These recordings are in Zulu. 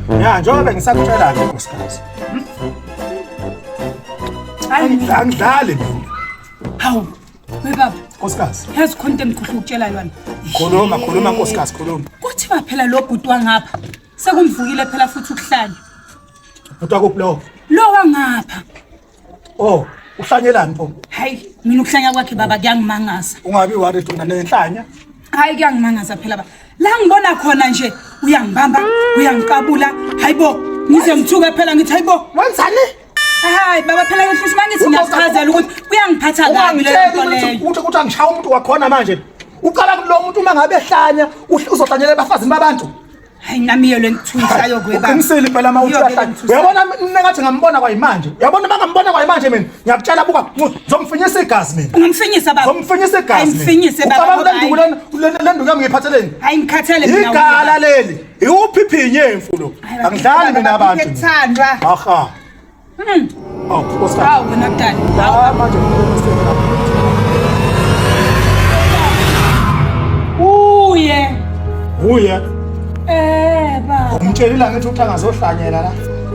Ya njengoba bengisakutshela ke nkosikazi. Angidlali mina. Hawu, we baba. Nkosikazi. Yazi khona into engikhohlwa ukutshela yona. Khuluma, khuluma nkosikazi, khuluma. Kuthiwa phela lo bhuti wangapha sekumvukile phela futhi ukuhlanya. Bhuti wakuphi lowo? Lo wangapha. Oh, uhlanyelani pho? Hayi, mina ukuhlanya kwakhe baba kuyangimangaza. Ungabi worried una nenhlanya. Hayi kuyangimangaza phela baba. La ngibona khona nje uyangibamba, uyangiqabula. Hayibo, ngize ngithuke phela ngithi hayibo. Wenzani? Hayi baba phela ngihlisa mangithi ngiyachazela ukuthi kuyangiphatha kabi leyo nto leyo. Ukuthi ukuthi angishaya umuntu wakhona manje. Uqala kulo muntu uma ngabe ehlanya uzohlanyela ebafazini babantu. Hayi nami iyo lengithusayo kwe baba. Uqinisile impela uma uthi uyahlanya. Uyabona mina ngathi ngambona kwayimanje. Uyabona uma ngambona kwayimanje mina ngiyakutshela buka ngizomfinyisa igazi mina. Ungamfinyisa baba. Ngizomfinyisa igazi. Ayimfinyise baba. Ucabanga le nduku le nduku yami ngiyiphatheleni? Hayi ngikhathele mina. Igala leli. Iwuphi imfu lo? Angidlali mina abantu. Ngithandwa. Aha. Oh, nkosikazi. Hawu wena kudala. La manje Uye. Uye. Eh baba. Umtshelile ngithi ukuthi angazohlanyela la.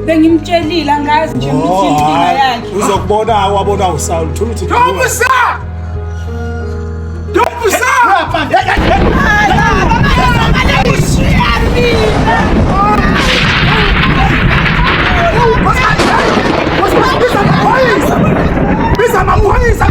Bengimtshelile angazi nje ukuthi inkinga yakhe. Uzokubona wabona uSaul thula uthi. Dumbusa! Dumbusa! Biza amaphoyisa!